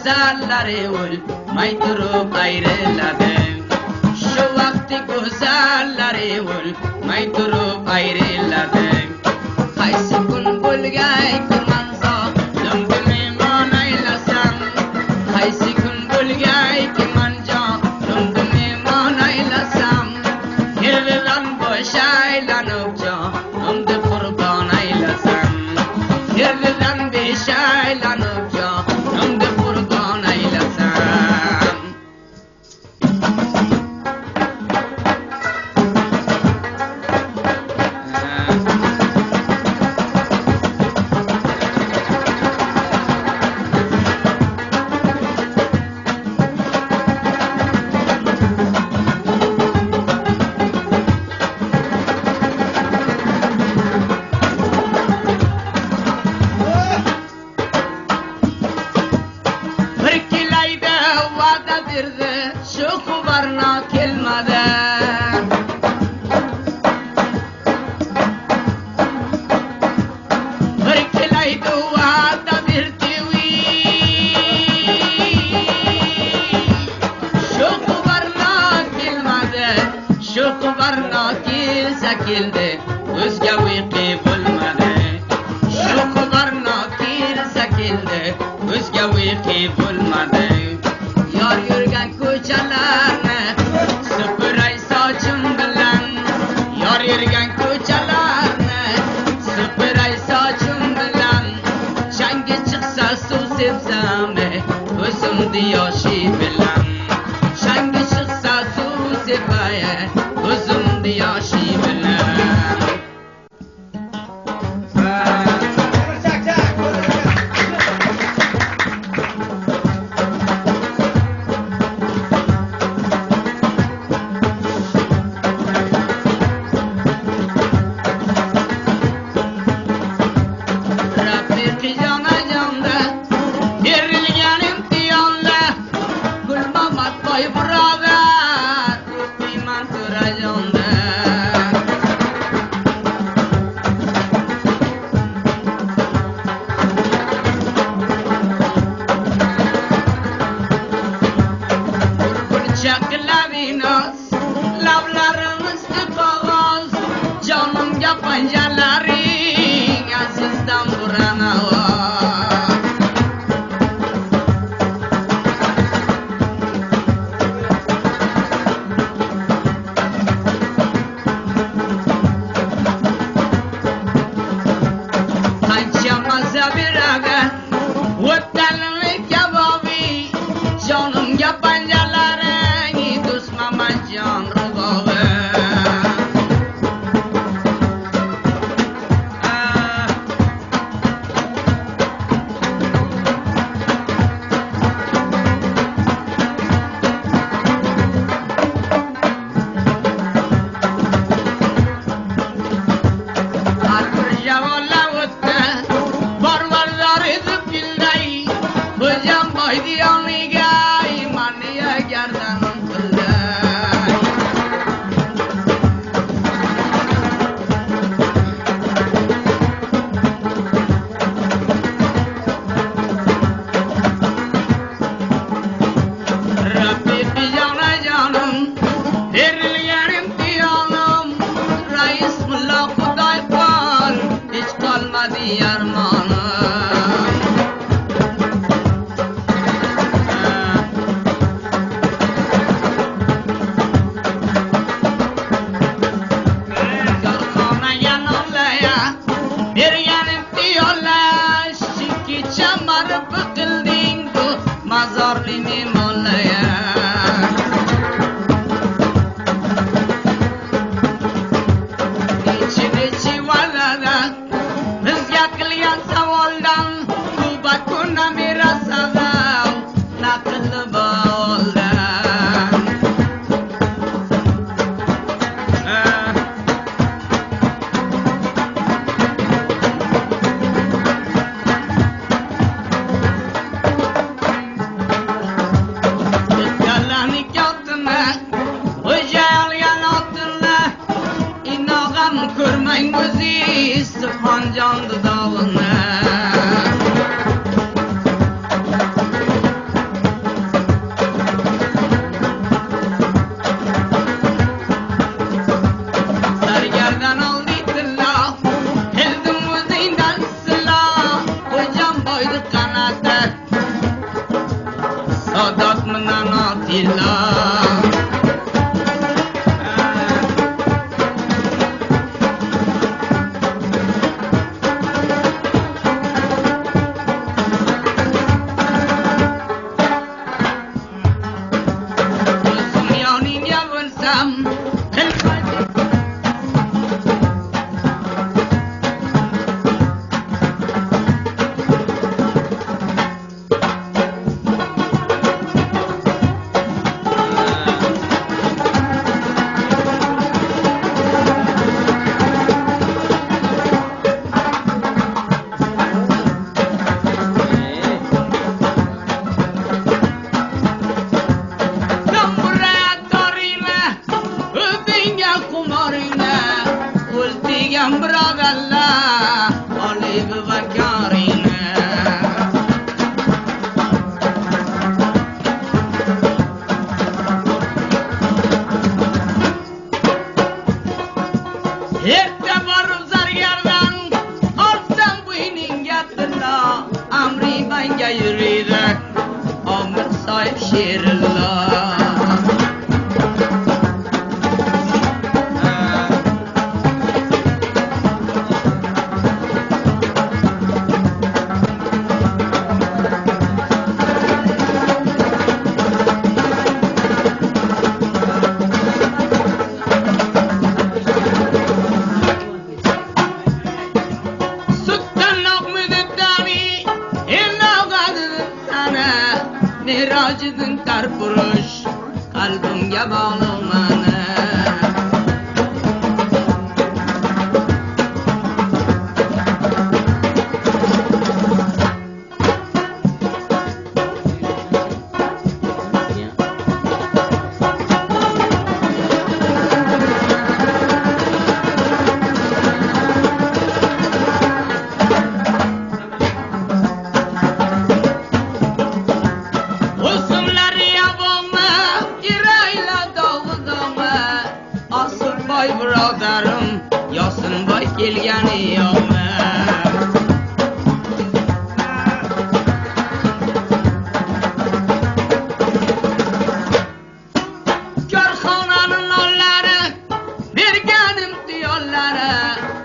Go'zallari o'lmay turib ayriladi. Shu vaqti go'zallari o'lmay turib ayriladi. Qaysi kun bo'lgay ki manzolimni mehmon aylasam, qaysi kun bo'lgay ki manjonimni mehmon aylasam, yerdan bosh aylanib jonimni qurbon aylasam, yerdan besh aylanib jonimni qurbon aylasam. Shu xubarno kelmadi. Bir kelaydi va'da berdi, shu xubarno kelmadi. Shu xubarno kelsa keldi, o'zga uyqi bo'lmadi. Shu xubarno kelsa keldi, o'zga uyqi bo'lmadi. Yor yurgan ko'chalarni supuray sochim bilan, yor yurgan ko'chalarni supuray sochim bilan, changi chiqsa suv sepsam o'zimni yoshi bilan, changi chiqsa suv sepay o'zimni yoshi bilan. Lablarimizni qog'oz, jonimga panjalaring azizdan buranavar. Qancha maza beradi o'tganli kabobi, jonimga panjalaring do'stmamajon rubobi. Har bir javola o'tdi, bor yillar. O'zim yoningga bo'lsam Miracidin tarpurush qalbimga bog'liq mani. Birodarim Yosinboy kelgani yo'qmi? Korxonaning nonlari berganim tiyollari,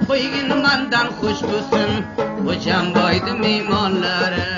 qo'ygin mandan xush bo'lsin Xo'jamboyning mehmonlari.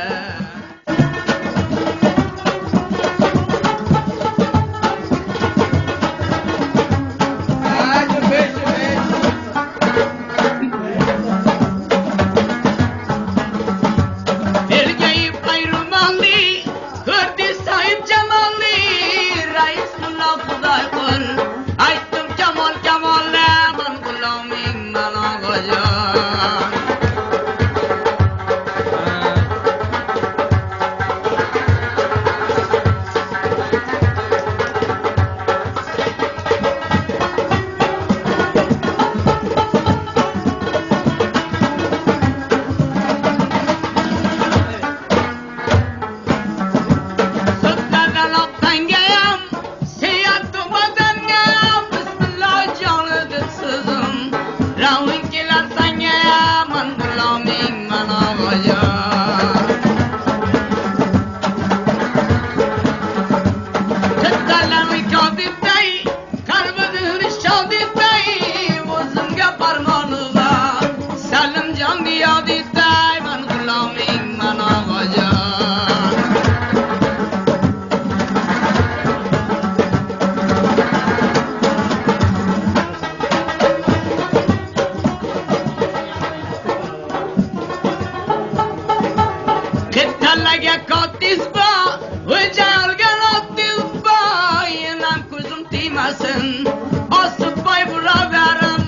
Osibboy birodarim,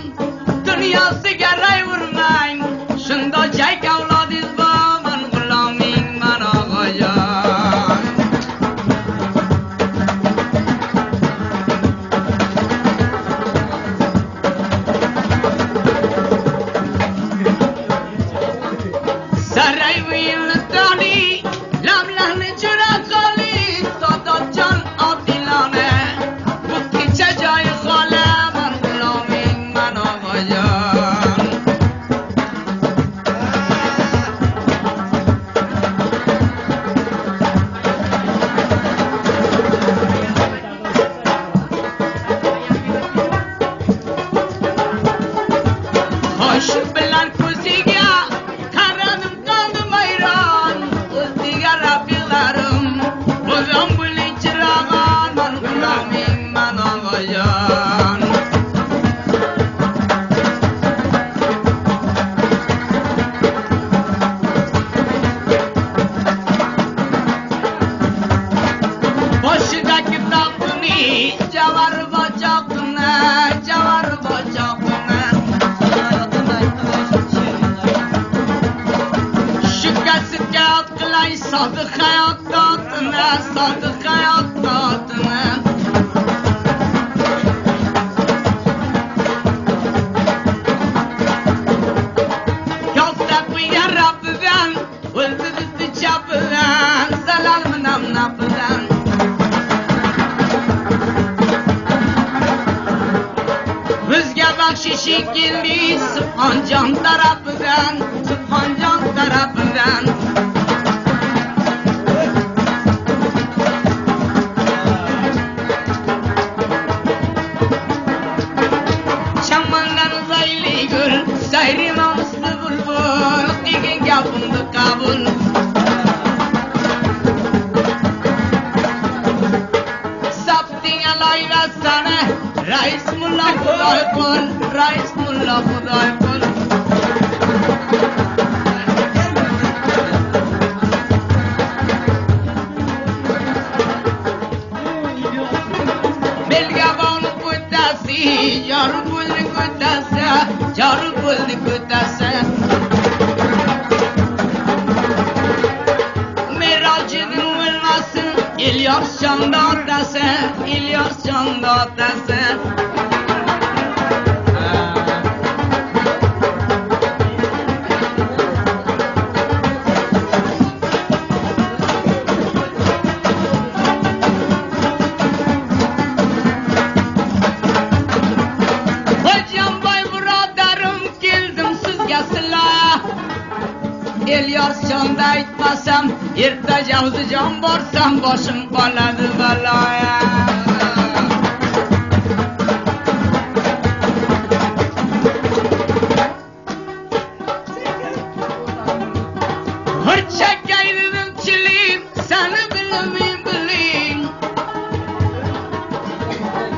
dunyosiga ray urmang, shunda chak avlodingiz bor, man g'uloming man og'ajon. Saray uyini toni, lamlarni jura Sadık hayat tatına, sadık hayat tatına. Yolda bu yarabben, öldürdü çapıdan, salamın amnapıdan. Bizga baxshishi keldi Subhonjon tarafidan, Subhonjon tarafidan. Chamandan uzayli gul, sayri nomusli bulbul, degan gapimni qabul. Sapting aloyvasani, Rais mulla Xudoy qul, Rais mulla Xudoy qul. Belga bog'liq ko'tasi, yor bo'ldi ko'tasi, yor bo'ldi ko'tasi. Merojidin o'lmasin, Ilyos jonda otasi, Ilyos jonda otasi. Ilyos jonda aytmasam, erta Javzijon borsam boshim qoladi baloya. Hırçakay dedim çilim, seni bilimim bilim.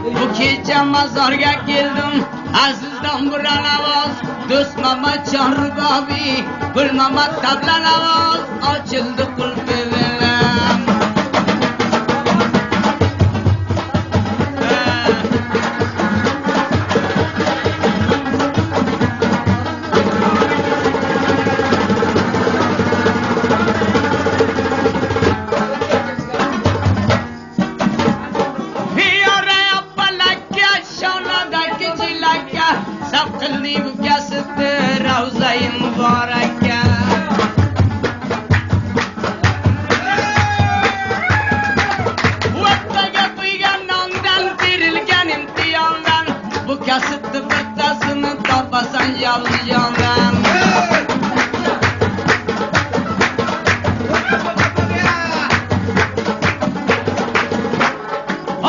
Bu kecha mazorga keldim, azizdan buran ovoz, do'st Mamat Chorbabi, Gul Mamat tabla navoz, ochildi qulfi bilan. Sap qildi bu kasbni ravzai muborakka. O'rtaga quygan nondan terilgan imtihondan, bu kasbni bittasini topasan Javzijondan.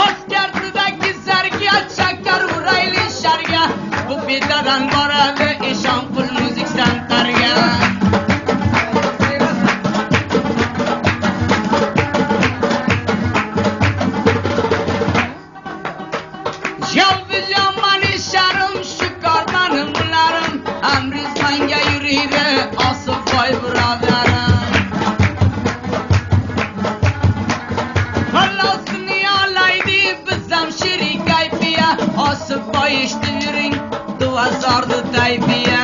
Oskartidagi zarga chakar urayli sharga, bu betadan boradi Eshonqul muzik santarga. Javzijon mani sharim, shu kormanim bularim, amriz manga yuriydi Osifboy birodarim. Xulosini olaydi bizam sherik ayfiya, Osifboy eshitib yuring duvazorni tayfiya.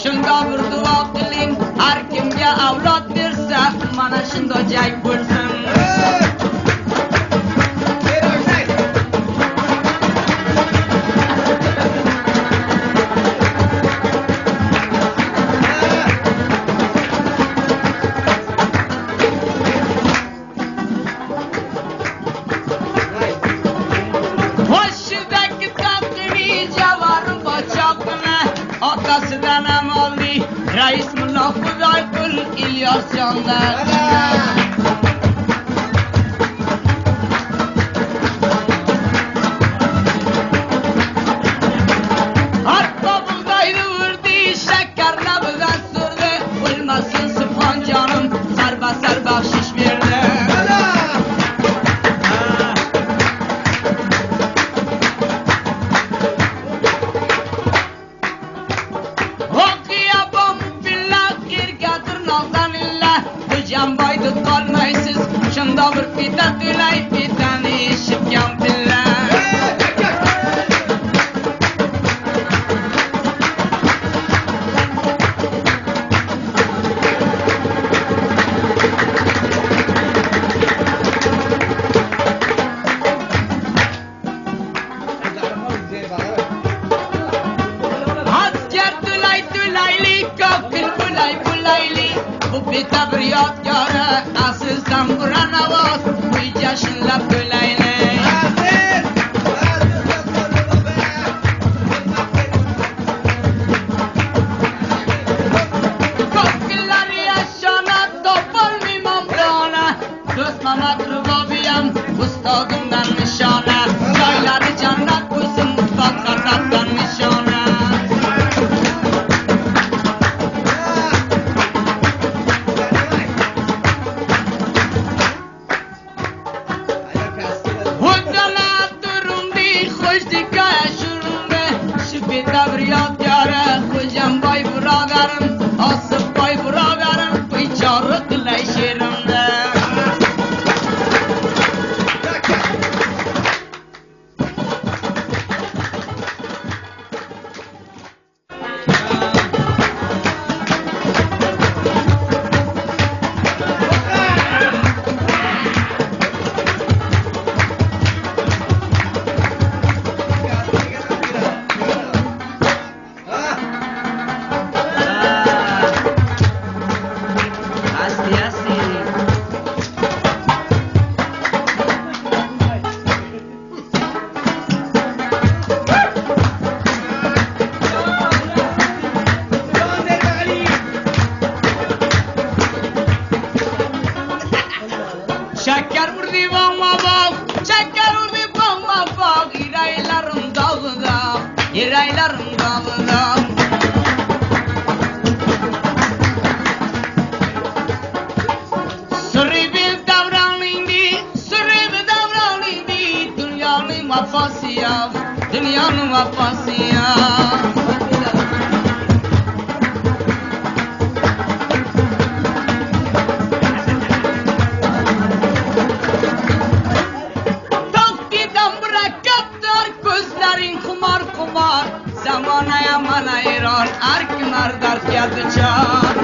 Shunda bir duo qiling, har kimga avlod bersa, mana shunda jang bo'lsin. Boshidagi taqimi javorim pochoqini, otasidan ham oldi Rais mulla Xudoyqul Ilyos jonlar. Arpa bug'doyni urdi, shakar labidan surdi, o'lmasin Subhonjonim, sarbasar baxshish berdi. boydi qolmaysiz. Shunda bir pita to'lay pitani eshitgan pillar. Bitta bir yodgori aziz zambura navoz uy jashinlab to'layli. Ko'killar yashona topolmayman dona, do'st Mamat Rubobiyam ustozimdan nishona, joylari jannat bo'lsin ustoz Hasandan nishona. Şeker vurdu bana bak, şeker vurdu bana bak, İraylarım dağda, İraylarım dağda. Sürü davranıydı, sürü davranıydı, dünyanın vafası ya, dünyanın vafası ya. Arkimlar dardga duchor.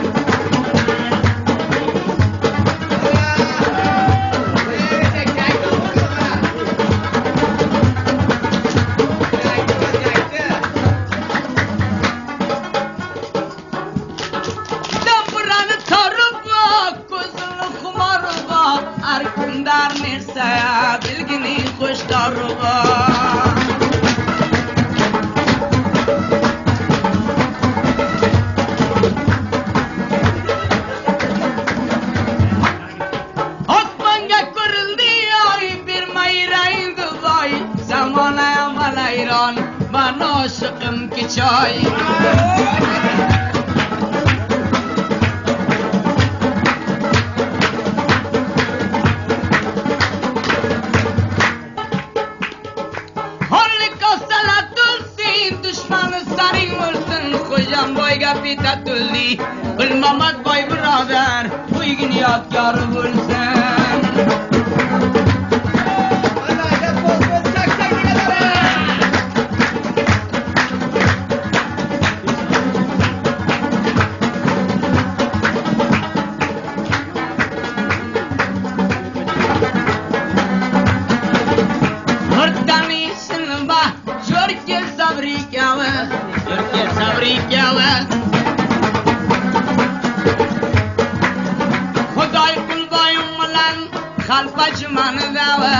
Damburani torib, ko'zini xumorib, arkimdar narsa bilgining xushtorib. Oshiqim kichoy. Horlik olsalar tulsin, dushmani saring o'lsin, Xo'jamboyga pita tuldi, Gulmamat boy birodar, buygin yodgori bo'lsin. Xudoy qulboyim bilan xalpajmani dava,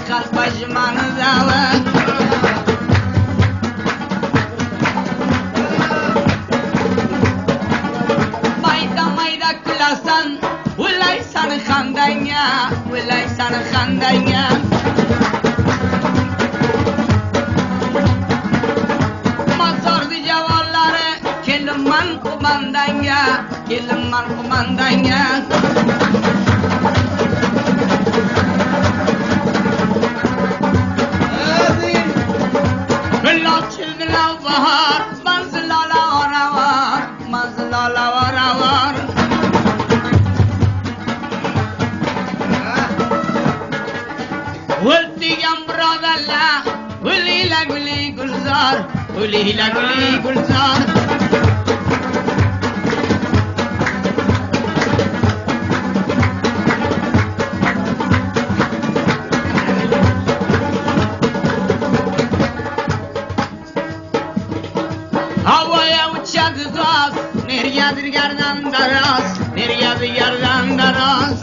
xalpajmani dava. Mayda mayda kulasan, ulaysan xandangga, ulaysan xandangga. Mazordi javonlari kelinman qumandanga, kelinman qumandanga. Bahar manzilala oravar, manzilala oravar. Guli guli gulzor. Havaya uçadı gaz, nergedir gerdan daraz, nergedir gerdan daraz.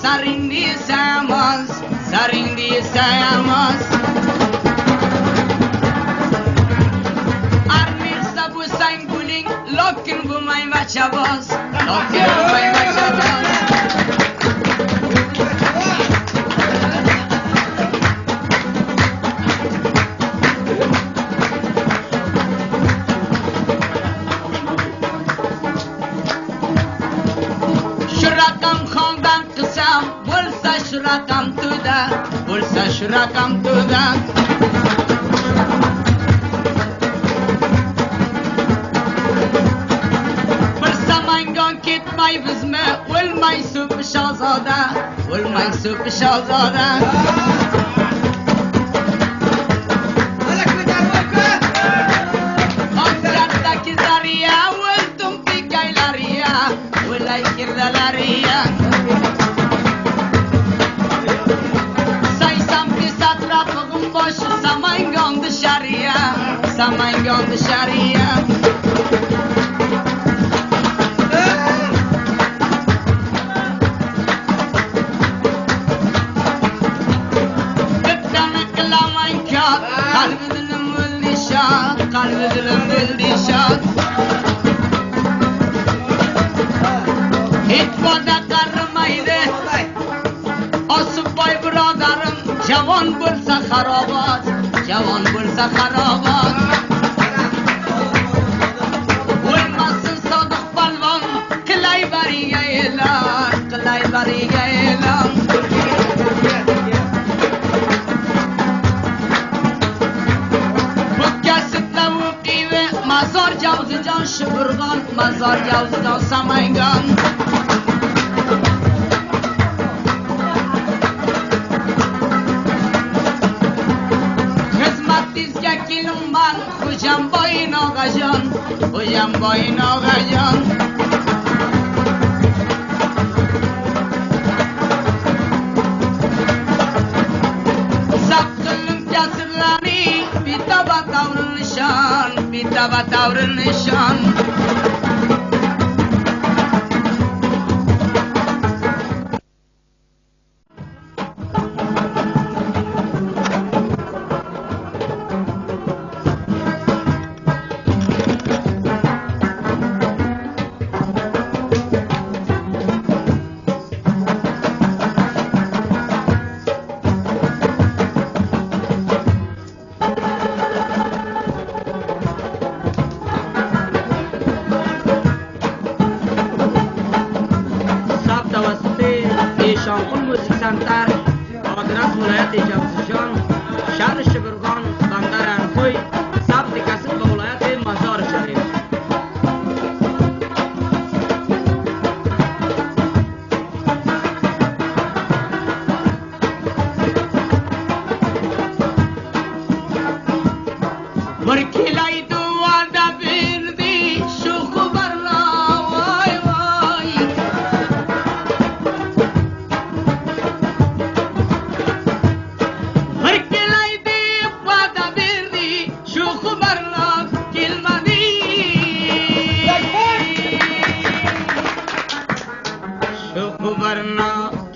Sarindi sayamaz, sarindi sayamaz. Armirsa bu sen gulin, lokin bu may vachavaz, lokin bu may vachavaz. Bo'lsa shu raqam to'da, bo'lsa shu raqam to'da. Bir Samangon ketmaymizmi, o'lmay so'pi shahzoda, o'lmay so'pi shahzoda. Konsertdagi zariya, o'ldim pekaylariya, o'lay kirlalariya. Samangon dışarıya, Samangon dışarıya. Bittani qilaman kor, qalbi dilim o'ldi shod, qalbi dilim o'ldi shod. Hech boda qarimaydi, Osibboy birodarim, javon bo'lsa xarobot, javon bo'lsa xarobot. O'lmasin Sodiq polvon, qilay bariga e'lon, qilay bariga e'lon. Bu kasbda o'qiydi, Mazor Javzijon Shiburg'on, Mazor Javzijon Samangon. Kelinman Xo'jamboy nog'ajon, Xo'jamboy nog'ajon. Sabqilim kasrlari bitaba tavril nishon, bitaba tavril nishon.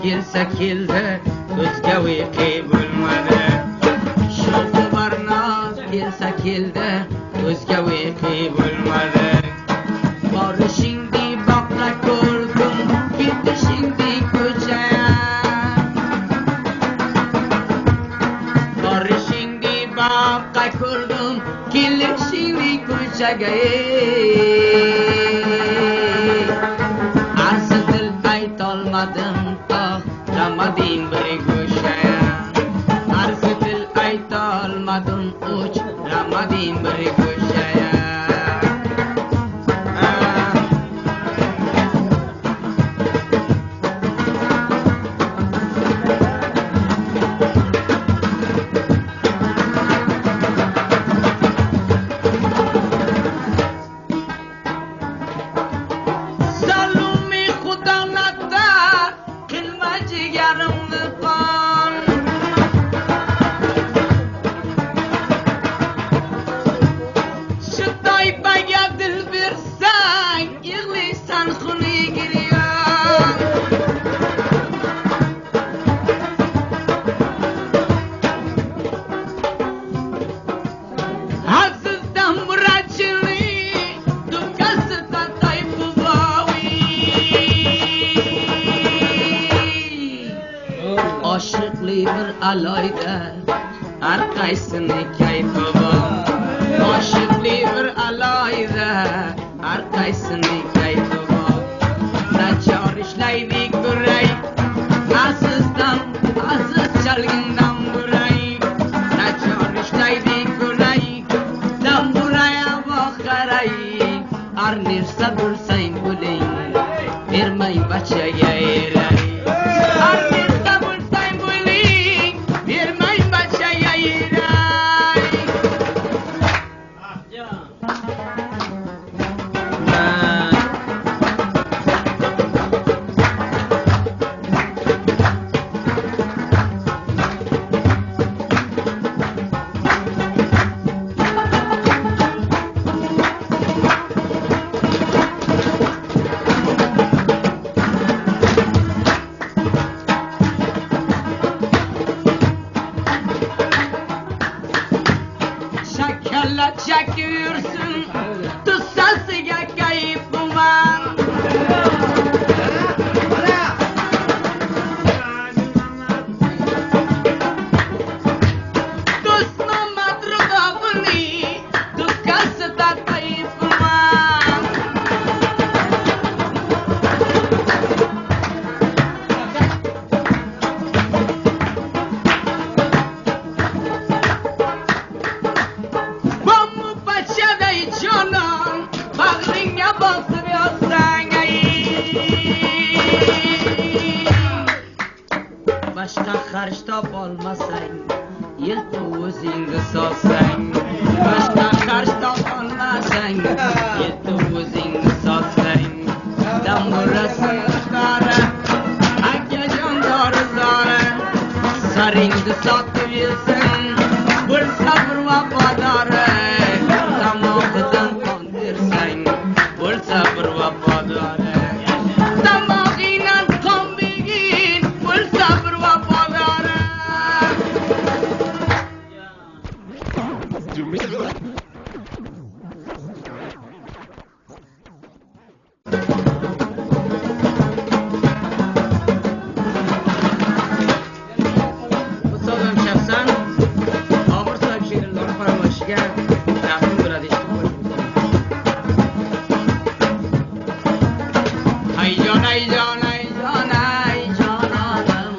Kelsa keldi, o'zga uyqi bo'lmadi. Shu xubarno kelsa keldi, o'zga uyqi bo'lmadi. Borishingni boqla ko'rdim, ketishingni ko'cha. Borishingni boqqa ko'rdim, kelishingni ko'chaga. Arzi dil aytolmadim, Ramadim bir go'sha. Arzi dil aytolmadim, uch ramadim bir go'sha. aloyda, har qaysini kayfi bor. Oshiqli bir aloyda, har qaysini kayfi bor. Nachor ishlaydik duray, azizdan aziz chalgindan buray. Nachor ishlaydik duray, dam buray avoqaray. Har narsa bo'lsang bo'ling, bermay bachaga eray. Har narsa bo'lsang bo'ling, bermay bachaga eray. Şakalla çekiyorsun, tutsasıga kayıpım var. Dost madrugabını, tutkasıda kayıpım var. Bombu paçaday jonon, bag'ringga bosib yotsang ay. Boshqa xarj topolmasang, yilqi o'zingni sotsang. Boshqa xarj topolmasang, yilqi o'zingni sotsang. Damburasini qara, akajon dori zora, saringni sotib yilsin, bo'lsa bir vafodori. Tomog'idan qon bersang, bo'lsa bir vafodori. Tomog'ingdan qon bergin, bo'lsa bir vafodori. Ustozim shaxsan Bobur sohib she'rlarni farmoyishiga taqdim bo'ladi, eshitib qo'ying. Ay jon, ay jon, ay jon, ay jononim.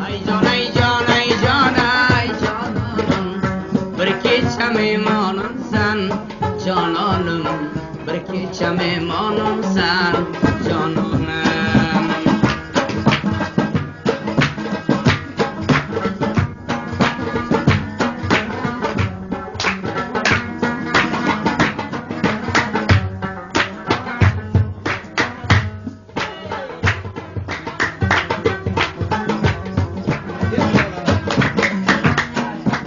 Ay jon, ay jon, ay jon, ay jononim. Bir kecha mehmonimsan, jononim. Bir kecha mehmonimsan, jononim.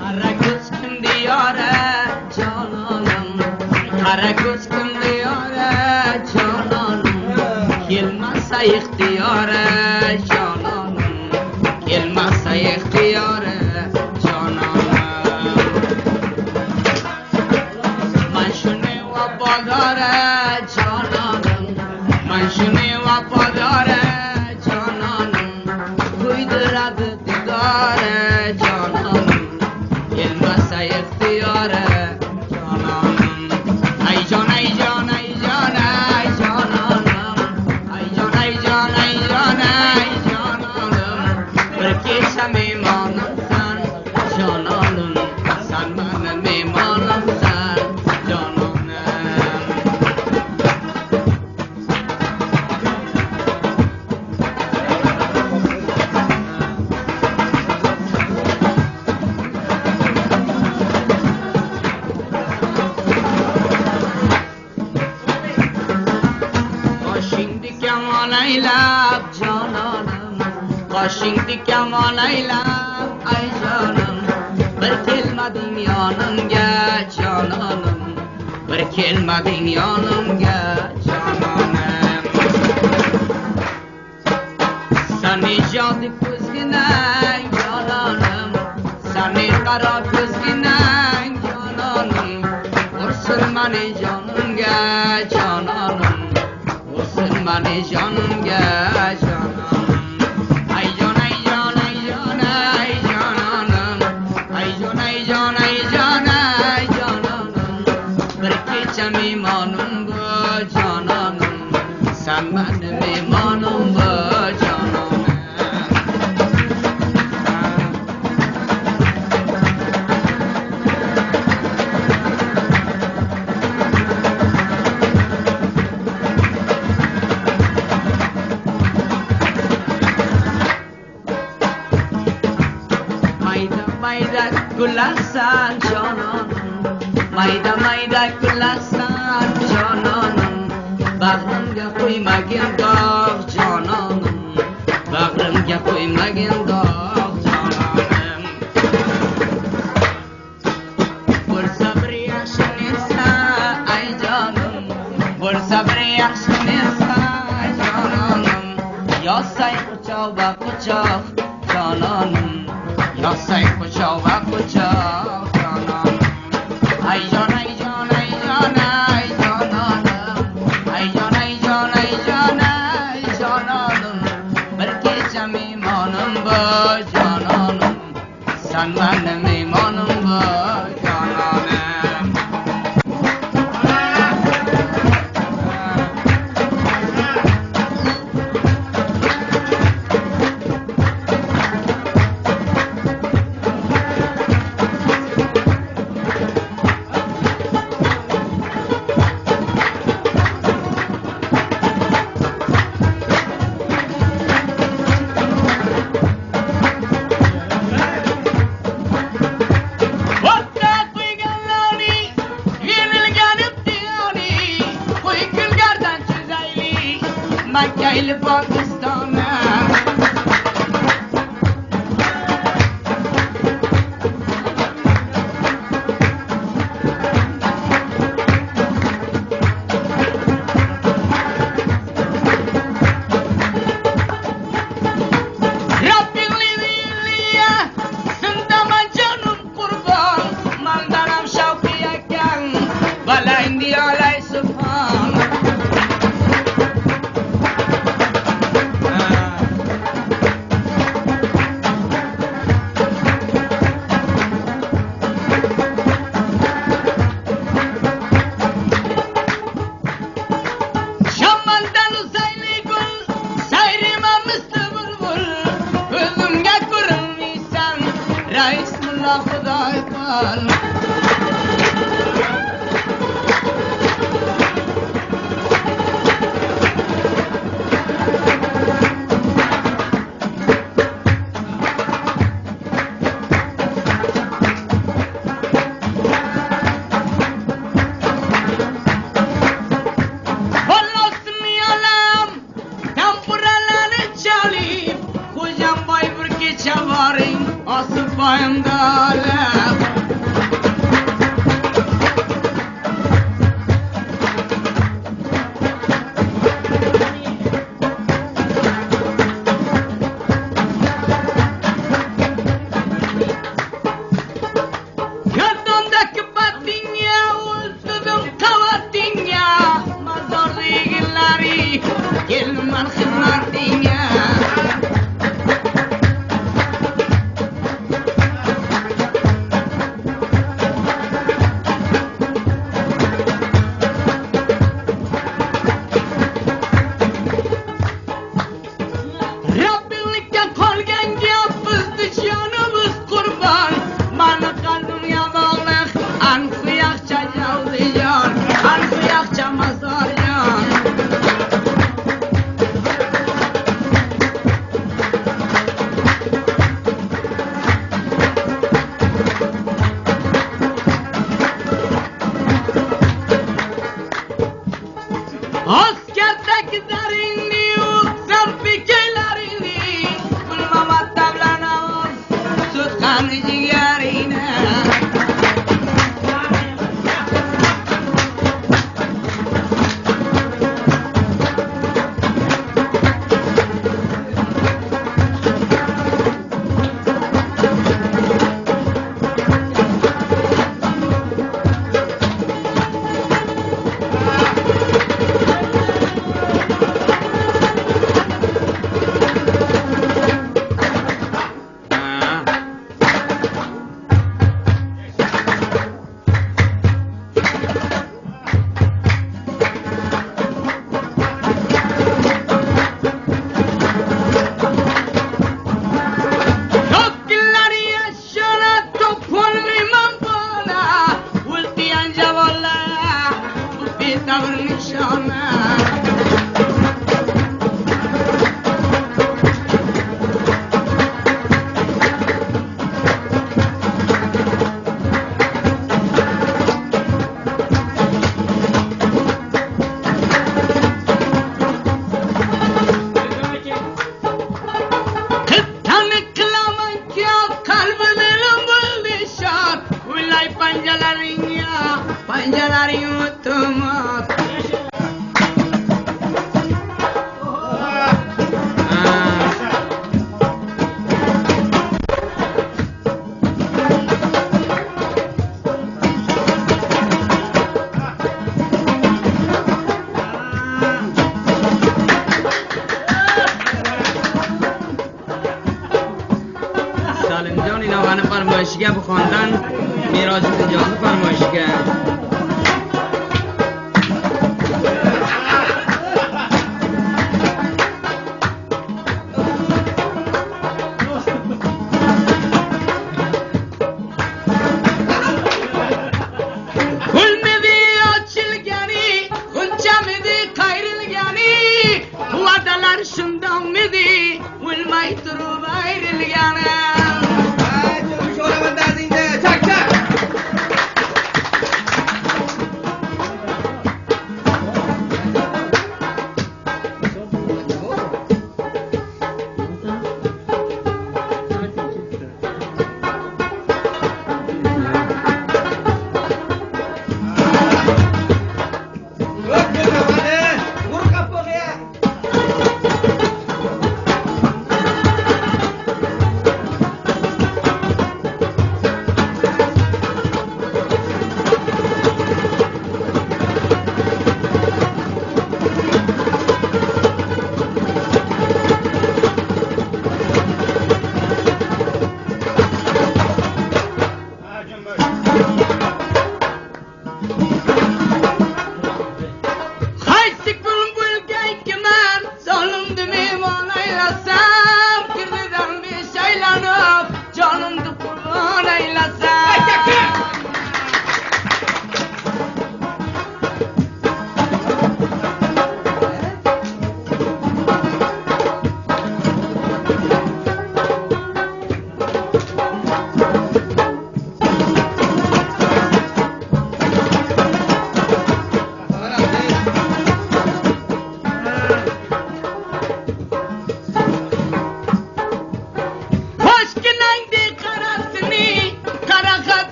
Qara ko'z kim diyora, jononim. Qara ko'z kim diyora, jononim. Kelmasa ixtiyora, jononim. Kelmasa ixtiyora, jononim. Man shuni vafodora, jononim. Man shuni vafodora, jononim. Kuydiradi didora, jononim. Kelmasa ixtiyora, jononim. Ay jon, ay jon, ay jon, ay jononim. Ay jon, ay jon, ay jon, ay jononim. Bir kecha mehmonimsan, jononim. San mani mehmonimsan, jononim. Qoshingni kamon aylab, jononim. Qoshingni kamon aylab, ay jonim. Bir kelmading yonimga, jononim. Bir kelmading yonimga, jononim. Sani jodi ko'zginang, jononim. Sani qaro ko'zginang, jononim. Ursin mani jonimga, jononim. Ursin mani jonimga, jononim. Ay jon, ay jon, ay jon, ay jononim. mehmonim bu jononim, san mani mehmonim bu jononim. Mayda gulasan jononim, mayda mayda gulasan jononim, bag'rimga qo'ymagin dog' jononim, bag'rimga qo'ymagin dog' jononim. Bo'lsa bir yaxshi narsa ay jonim, bo'lsa bir yaxshi narsa jononim, yozsang quchoq va quchoq jononim, yozsang quchoq va quchoq jononim. Ay jon, ay jon, ay jon, ay jononim, ay jon, ay jon, ay jon, ay jononim, bir kecha mehmonim bu jononim, san mani mehmonim bu jononim. Makka Pokistona. Rabbim sindama canım kurban, mandanam şavqi ekan, balang diyalay subhan. Rais mulla Xudoy qol. Vallahi çalib, Xo'jamboy bir kecha boring, osib boyimda olib. Gardondagi batingga, o'lsidim qavatingga, mazorli yigillari kelman xizmatingga. Rabbimlikka qolgan gap bizni jonimiz qurbon, mani qalbimga bog'liq anquyaqcha javzijon, anquyaqcha mazorjon. Askerdagi zaringni o'qsam fikrlaringni, Gulmamat bilan ovoz tutgan jigaringni. nishona. Panjalaring o'tmas. Salimjon ilovani farmoyishiga bu xondan Merosxonjonni farmoyishiga. Gulmidi ochilgani, g'unchamidi qayrilgani, va'dalar shundoqmidi, o'lmay turib ayrilgani.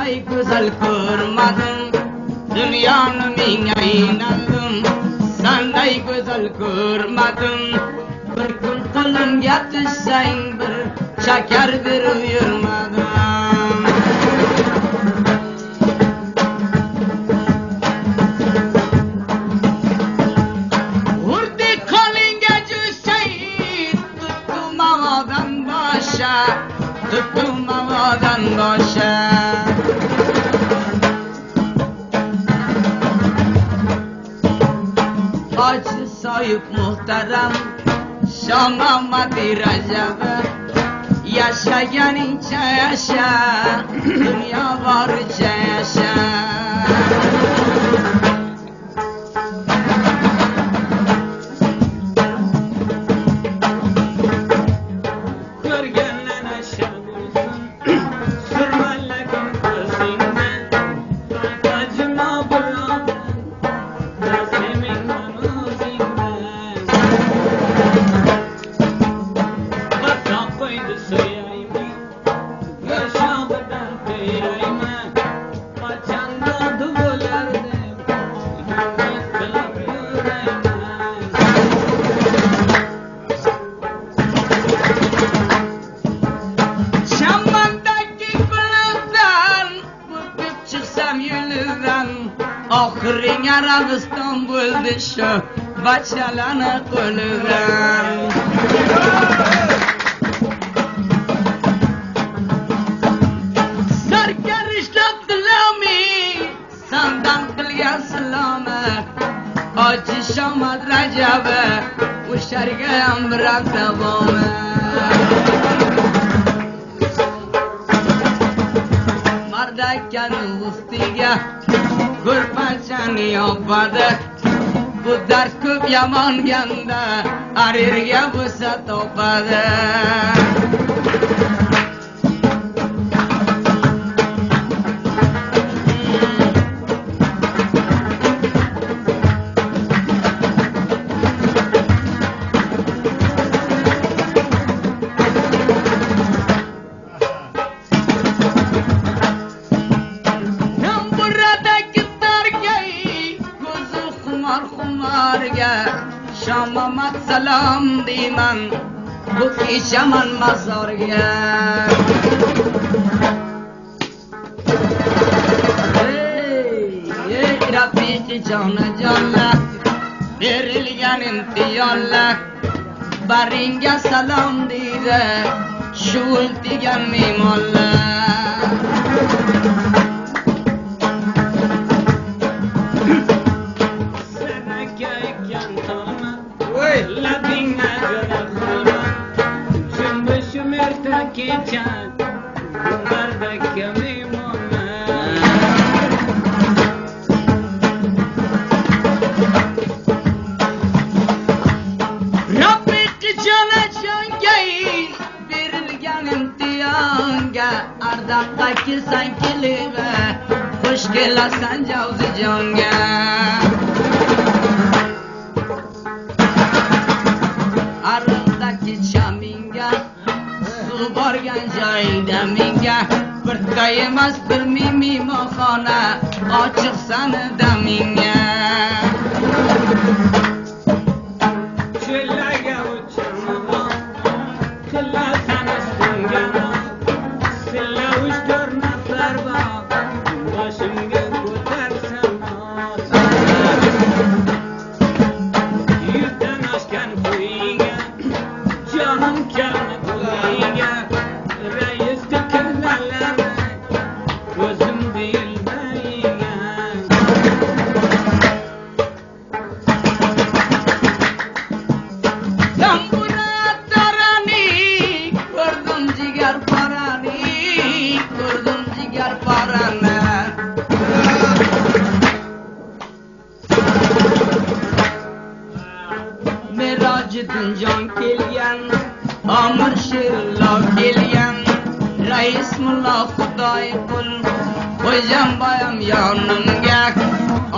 Sanday go'zal ko'rmadim, dunyoni ming aylandim, sanday go'zal ko'rmadim. Bir kun qo'limga tushsang, bir shakar berib yurmadim. Urdi qo'lingga tushsang, tutdim havodan bosha, tutdim havodan bosha. Hoji soyib muhtaram Shomamadi Rajabi, yashaganingcha yasha, dunyo boricha yasha. Ko'rgandan ashar bo'lsin, surmalagan ko'zingni, Hajima birodar, rasimingdan o'zingdan. Hatto qo'ydi suyaymi, go'shog'idan teraymi, qachon dodi bo'lardim, himmat qilib yurayman. Chamandagi gulidan o'tib chiqsam yo'lidan, oxiring Arabiston bo'ldi shu bachalani qo'lidan. Sarkar ishlab dilami, sandan qilgan saloma, Hoji Shomad Rajabi, o'sharga ham biron davomi. Mardakani ustiga ko'rpachani yopadi, bu dard ko'p yomonganda arirga bo'lsa topadi. Buradagi dargay ko'zi xumor xumorga, Shomamat salom deyman, bu kechaman mazorga. Ey, ey rafiqi jonajonlar, berilgan imtiyonlar, baringga salom deydi shu degan mehmonlar. Sanaka ekan tolma, labingga jo'ra xolma, junbushim erta kecha, gumlardagi mehmonlar. Rafiqi jonajonga berilgan imtihonga, ardoqqa kelsan kelib, xush kelasan Javzijonga. Ariqdagi chaminga, suv borgan joyda menga, birta emas bir ming mehmonxona ochiq sani daminga. Chillaga uchaman, qilasan ustimga, silla uch to'rt nafar bor, boshimga ko'tarsam yuzdan oshgan quyiga, jonim kalni quyiga, raisni killalari ko'zim deyilmayiga. Tambura tarani ko'rdim jigar parani, ko'rdim jigar parani. Mirojiddin jon kelgan, Amir Shirlo kelgan, Rais mulla Xudoy qul, Xo'jam boyam yonimga,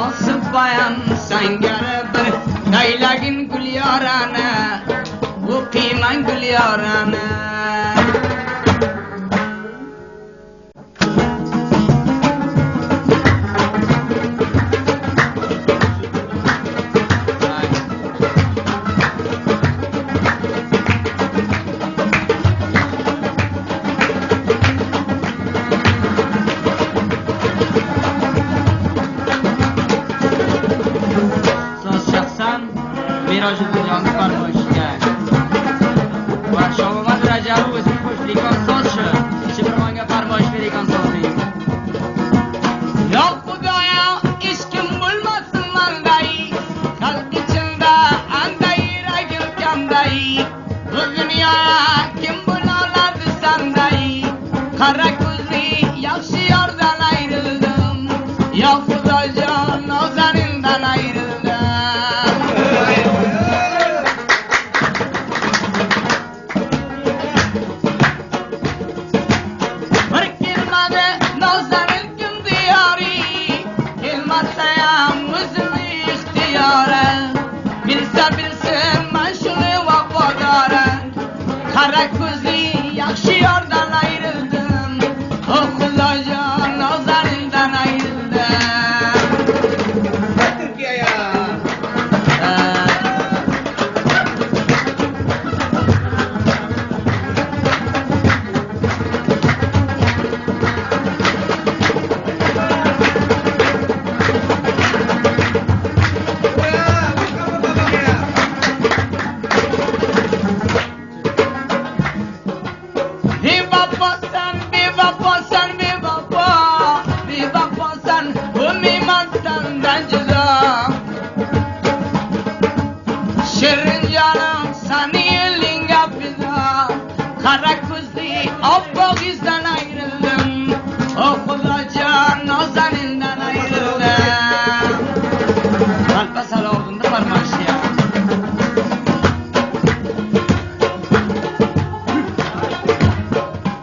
Osib boyam sangari bir taylagin gul yorani, o'qiyman gul yorani. Yoshiljonni farmoyishga. Va Shomomad Rajabov o'zining qo'shlikon soz Shibirmonga farmoyish bergan sozing. Yo Xudoyo, hech kim bo'lmasin manday, xalq ichida anday yuragim kamday. Bu dunyo kim bo'la oladi sanday? Qora ko'zli yaxshi yordan ayrildim. Yo Xudojon, nozanindan ayrildim. Bir kelmadi nozanin kim diyori, kelmasayam o'zimni ixtiyori. Bilsa bilsin man shuni vafodorim. Qora ko'zli yaxshi yordan ayrildim. O Xudojon, nozanindan ayrildim. Türkiye'ye. Bevafosan, bevafosan, bevafo, bevafosan, bo'lmayman sandan judo. Shirin jonim, sani elingga fido. Qora ko'zli oppoq yuzdan ayrildim. O Xudojon, nozanindan ayrildim. Alpa Salohiddinni farmoyishi.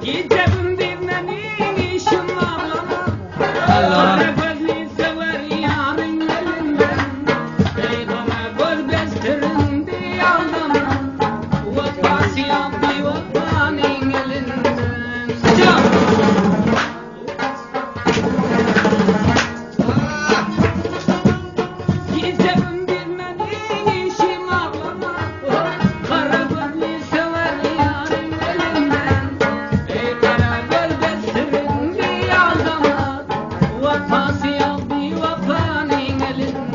Gecebim birmenin işim ağlama. Allah. Kara gözlü sever yarın elinden. Ey kara göz bestirindi aldama. Vefası yaptı vefanın elinden. Can! Gecebim bilmenin işim ağlama. Kara gözlü sever yarın elinden. Ey kara göz bestirindi aldama. Vefası yaptı vefanın elinden.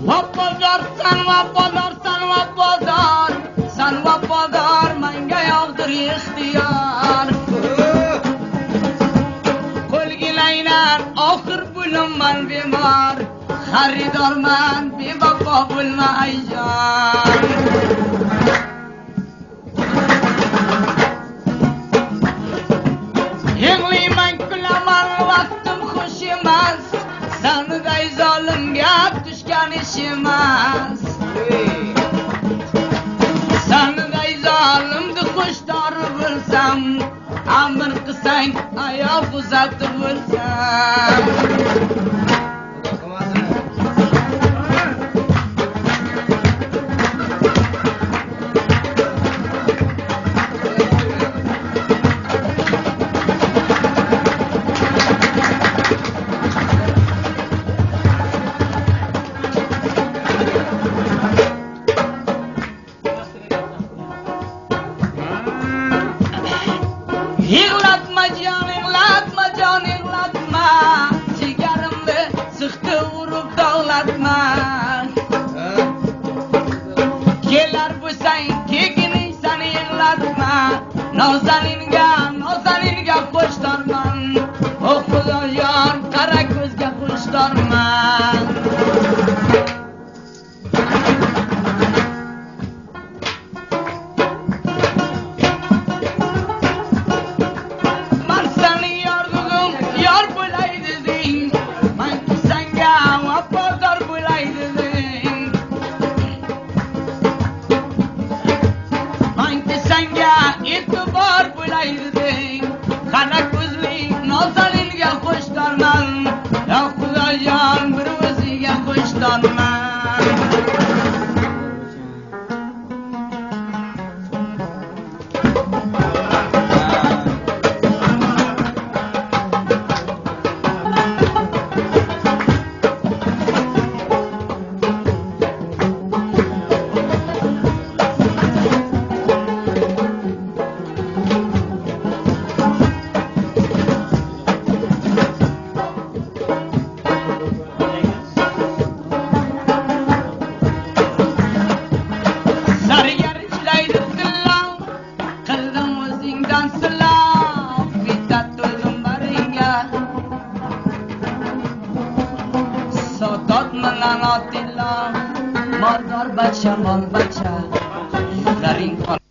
Vafodorsan, vafodorsan, vafodor, san vafodor, menga yo'qdir ixtiyor. Qo'lgilaylar, oxir bo'laman bemor, xaridorman, bevafo bo'lma ayyor. Yig'layman, kulaman, vaqtim xush emas, saniday zolimga tushgan ish emas. Saniday zolimni xushdori bo'lsam, amr qilsang oyoq uzatib o'lsam. Yig'latma jon, yig'latma jon, yig'latma, jigarimni siqti urib dog'latma. Kelar bo'lsang kegining sani yig'latma, nozaninga, nozaninga xushtorman. O Xudoyor, qora ko'zga xushtorman. Man seni yordig'im, yor bo'lay deding, man senga vafodor bo'lay deding. Man senga e'tibor bo'lay deding. Tilla, moldor bacha, mol bacha, yuzlaring.